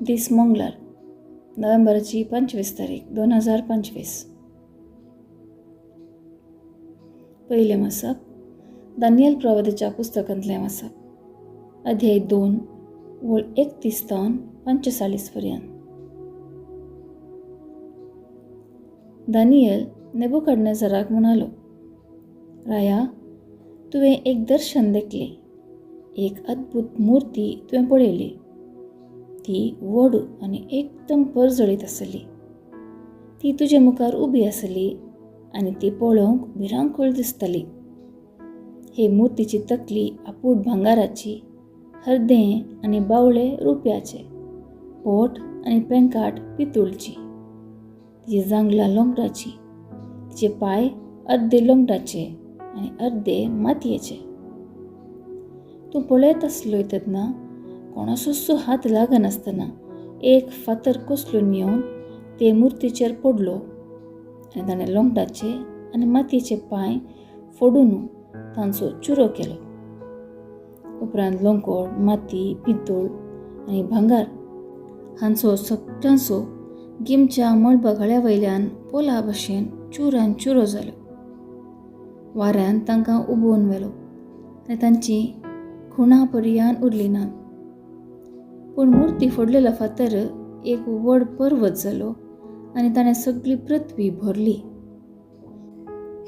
दीस मंगळार, नोव्हेंबराची 25 तारीख 2025. पयलें वाचप दानियल प्रवादाच्या पुस्तकांतलें वाचप, अध्याय 2 वळ 31 तावन 45 पर्यंत. दानियल नेबुकदनेझराक म्हणालो, राया, तुवें एक दर्शन देखलें, एक अद्भुत मूर्ती तुवें पळयली. ती व्हड आनी एकदम परजळीत आसली. ती तुजे मुखार उबी आसली आनी ती पळोवंक भिरांकूळ दिसताली. हे मुर्तीची तकली आपूट भांगाराची, हरदें आनी बावळे रुप्याचे, पोट आनी पेंकाट पितूळची, तिची जांगलां लोंगटाची, तिचे पांय अर्दे लोंगटाचे आनी अर्दे मातयेचे. तूं पळयत आसलोय तेन्ना कोणाचोच हात लागनासतना एक फातर कोसलून येवन ते मुर्तीचेर पडलो आनी ताणें लोंगटाचे आनी मातयेचे पांय फोडून तांचो चुरो केलो. उपरांत लोंकोड, माती, पितूळ आनी भांगार हांचो सगळ्यांचो गिमच्या मळबा गळ्या वयल्यान पोला भशेन चुरान चुरो जालो. वाऱ्यान तांकां उबोवन व्हेलो आनी तांची खुणा पर्यान उरली ना. पूण मुर्ती फोडलेलो फातर एक व्हड पर्वत जालो आनी ताणें सगळी पृथ्वी भरली.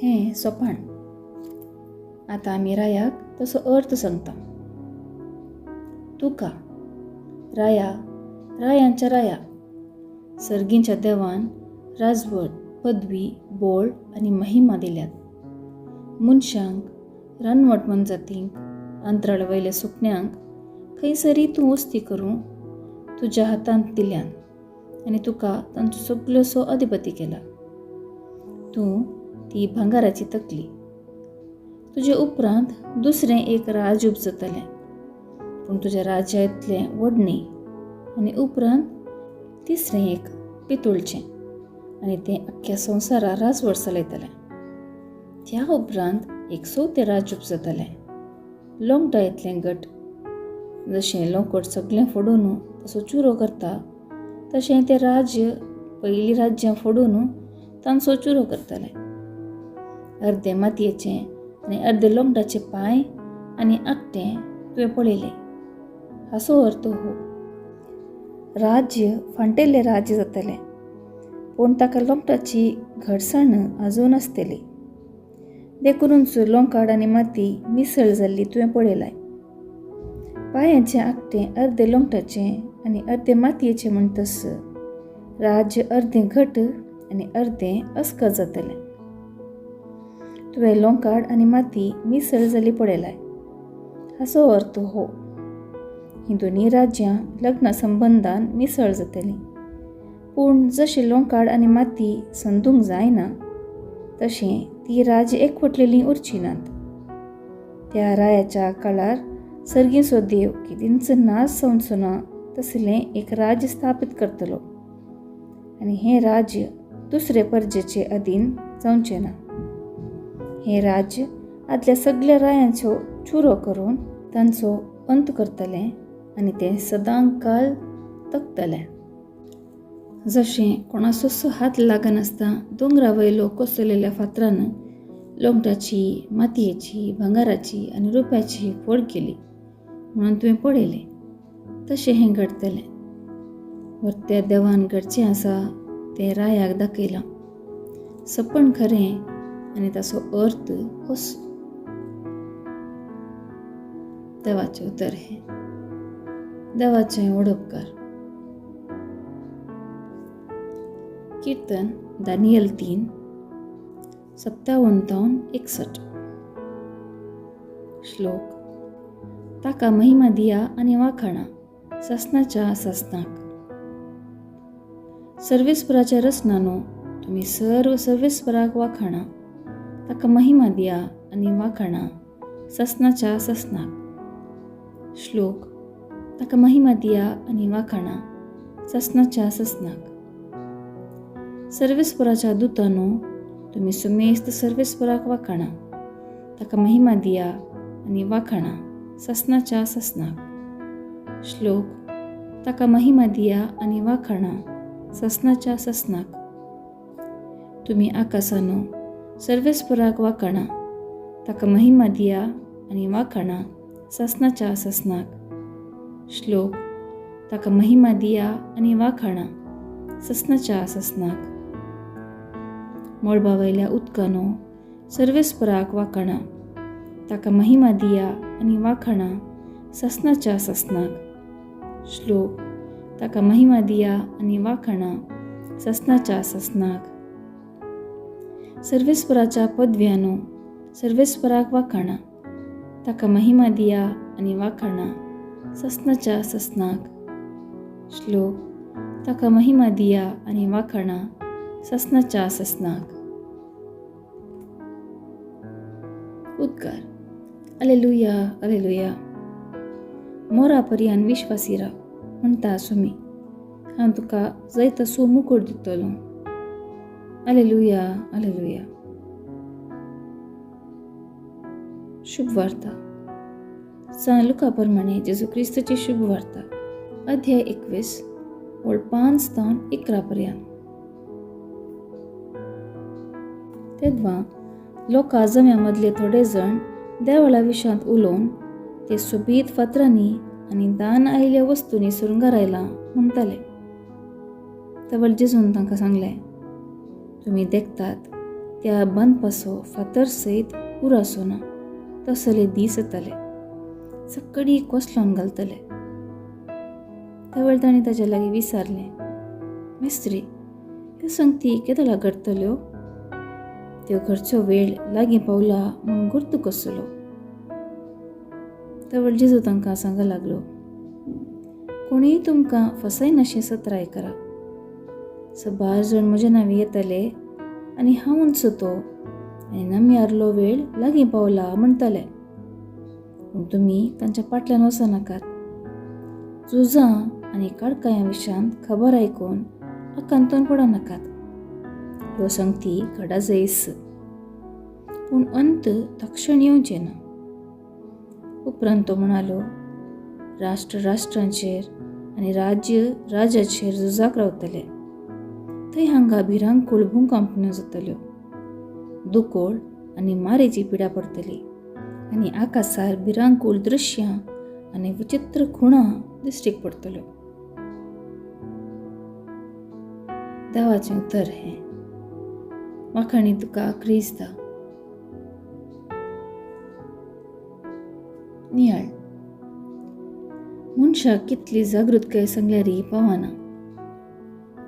हें सोपाण. आतां आमी रायाक तसो अर्थ सांगता. तुका राया, रायांच्या राया, सर्गींच्या देवान राजवट, पदवी, बोळ आनी महिमा दिल्यात. मनशांक, रानवट मनजातींक, अंतराळ वयल्या सुकण्यांक खंयसरी तूं वस्ती करूं तुज्या हातांत दिल्यान आनी तुका तांचो सगळोसो अधिपती केला. तूं ती भांगाराची तकली. तुजे उपरांत दुसरें एक राज्य उपजतलें, पूण तुज्या राज्या इतलें व्हड न्ही. आनी उपरांत तिसरें एक पितूळचें आनी तें अख्ख्या संवसारा राजवट चलयतलें. त्या उपरांत एक चवथें राज्य उपजतलें, लोंगटा इतलें घट. जशें लोंकट सगळें फोडून तसो चुरो करता, तशें तें राज्य पयलीं राज्यां फोडून तांचो चुरो करतलें. अर्दे मातयेचें आनी अर्दे लोंगटाचे पांय आनी आकटें तुवें पळयलें. हाचो अर्थ हो, राज्य फांटेल्लें राज्य जातलें, पूण ताका लोंगटाची घटसाण आजून आसतली. देखूनच लोंकाड आनी माती मिसळ जाल्ली तुवें पळयलाय. पांयांचें आकटें अर्दे लोंगटाचें आनी अर्दे मातयेचें म्हणटस राज्य अर्दें घट आनी अर्दें अस्कत जातलें. तुवें लोंकाड आनी माती मिसळ जाली पळयलाय. हाचो अर्थ हो, हीं दोनूय राज्यां लग्ना संबंदान मिसळ जातलीं, पूण जशें लोंकाड आनी माती संदूंक जायना तशें ती राज्य एकवटलेलीं उरचीं नात. त्या रायाच्या काळार सर्गीचो देव केदींच नाश जावचो ना तसलें एक राज्य स्थापीत करतलो आनी हें राज्य दुसरे परजेचे अधीन जावचें ना. हें राज्य आदल्या सगळ्या रायांचो चुरो करून तांचो अंत करतलें आनी तें सदांकाल तकतलें. जशें कोणाचोच हात लागनासतना दोंगरा वयलो कोसळिल्ल्या फातरान लोंगटाची, मातयेची, भांगाराची आनी रुप्याची फोड केली म्हणून तुवें पळयलें, तशें हें घडटलें. व्हरत्या देवान घडचें आसा तें रायाक दाखयलां. सपन खरें आनी ताचो अर्थ होच. देवाचें उतर हें. देवाचें वडोपकार. कीर्तन दानियल 3 57 61. श्लोक. ताका महिमा दिया आनी वाखाणा ससनाच्या ससनाक. सर्वेस्पराच्या रचनानो तुमी सर्व सर्वेस्पराक वाखाणा. ताका महिमा दिया आनी वाखाणा ससनाच्या ससनाक. श्लोक. ताका महिमा दिया आनी वाखाणा ससनाच्या ससनाक. सर्वेस्पराच्या दुतानो तुमी सुमेस्त सर्वेस्पराक वाखाणा. ताका महिमा दिया आनी वाखाणा ससनाच्या ससनाक. श्लोक. ताका महिमा दिया आनी वाखाणा ससनाच्या ससनाक. तुमी आकासानो सर्वेस्पराक वाखाणा, ताका महिमा दिया आनी वाखाणा ससनाच्या ससनाक. श्लोक ताका महिमा दिया आनी वाखाणा ससनाच्या ससनाक. मळबा वयल्या उदकानो सर्वेस्पराक वाखाणा, ताका महिमा दिया आनी वाखाणा ससनाच्या ससनाक. श्लोक ताका महिमा दिया आनी वाखाणा ससनाच्या ससनाक. सर्वेस्पराच्या पदव्यानो सर्वेस्पराक वाखाणा, ताका महिमा दिया आनी वाखाणा ससनाच्या ससनाक. श्लोक ताका महिमा दिया आनी वाखाणा ससनाच्या ससनाक. उद्गार. Alleluia alleluia. मोरा पर्यान विश्वासी राव म्हणटा सुमी, हांव तुका जैतासो मुकुट दितलो. Alleluia alleluia. शुभ वार्ता. सान लुका प्रमाणे जेजू क्रिस्ताची शुभ वार्ता, अध्याय 21 ओळ 5 तावन 11 पर्यंत. तेदवा लोकां जम्या मदले थोडे जण देवळा विशांत उलोवन ते सोबीत फातरांनी आनी दान आयिल्ल्या वस्तूंनी सुरंगारायलां म्हणटाले. तवळ जेजून तांकां सांगलें, तुमी देखतात त्या बांदपाचो फातर सयत उरासो ना, तसले दीस येतले, सकडी कोसलोन घालतले. तवळ तांणी ताच्या लागीं विचारलें, मिस्त्री, ह्यो संगती केदळा घडटल्यो? त्यो घरचो वेळ लागीं पावला म्हूण गुर्तू कसलो? तवळ जेजू तांकां सांग लागलो, कोणीय तुमकां फसयनाशें सत्राय करा. सबार जण म्हज्या नांवी येतले आनी हांवूच तो आनी नम्यारलो वेळ लागीं पावला म्हणटले. पूण तुमी तांच्या फाटल्यान वचनाकात. झुजां आनी काडकायां विशांत खबर आयकून आकांतून पडनाकात. ह्यो संगती घडा जैस, पूण अंत तक्षण येवचें ना. उपरांत तो म्हणालो, राष्ट्र राष्ट्रांचेर आनी राज्य राज्याचेर झुजाक रावतले. थंय हांगा भिरांकूळ भूंयकांपण्यो जातल्यो, दुकोळ आनी मारेची पिडा पडटली आनी आकासार भिरांकूळ दृश्यां आनी विचित्र खुणां दिश्टीक पडटल्यो. देवाचें उतर हें. वाखाणी तुका क्रिस्ता. नियाळ. मनशाक कितली जागृतकाय सांगल्यारय पावना.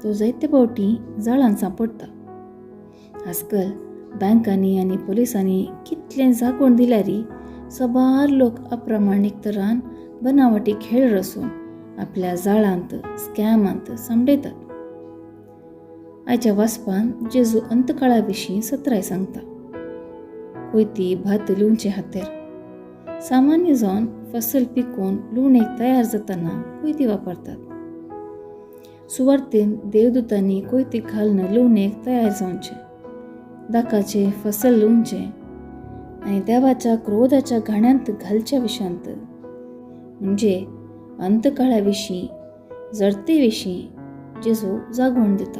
तो जायते फावटी जाळान सांपडटा. आजकाल बँकांनी आनी पुलिसांनी कितलें जागवण दिल्यारय सबार लोक अप्रमाणीक तरान बनावटी खेळ रचून आपल्या जाळांत स्कॅमांत सांपडयतात. आयच्या वाचपान जेजू अंतकाळा विशीं सत्राय सांगता. कोयती भात लुवचे हातेर सामान्य जावन फसल पिकोवन लुवणेक तयार जातना कोयती वापरतात. सुवार्तेन देवदूतांनी कोयती घालून लुवणेक तयार जावचें, दाकाचें फसल लुवचें आनी देवाच्या क्रोधाच्या घाण्यांत घालच्या विशांत, म्हणजे अंतकाळा विशीं, जडते विशीं जेजू जागवण दिता.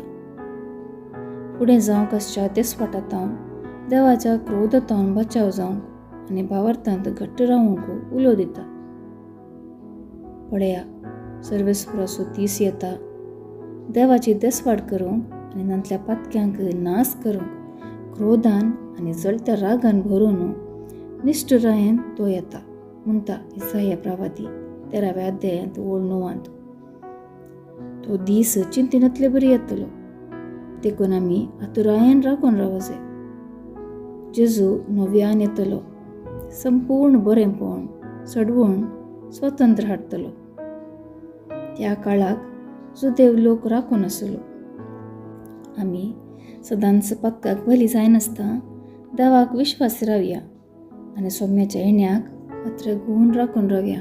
फुडें जावंक आसच्या देसवाटांत देवाच्या क्रोधांत बचाव जावंक आनी भावार्थांत घट्ट रावंक उलो दिता. पळया, सर्वेस्पराचो दीस येता, देवाची देसवाट करूंक आनी नांतल्या पातक्यांक नाश करूंक क्रोधान आनी जळत्या रागान भरून निश्ठुरायेन तो येता, म्हणटा इसाया प्रवादी 13व्या अध्यायांत ओळ 9. तो दीस चिंतिनातले बरी येतलो, देखून आमी आतुरायेन राखून रावचे. जेजू नव्यान येतलो, संपूर्ण बरेंपण सडवण स्वतंत्र हाडटलो. त्या काळाक जुदेव लोक राखून आसलो. आमी सदांच पक्काक बली जायनासतना देवाक विश्वास रावया आनी सोम्याच्या येण्याक अत्र गुण राखून रावया.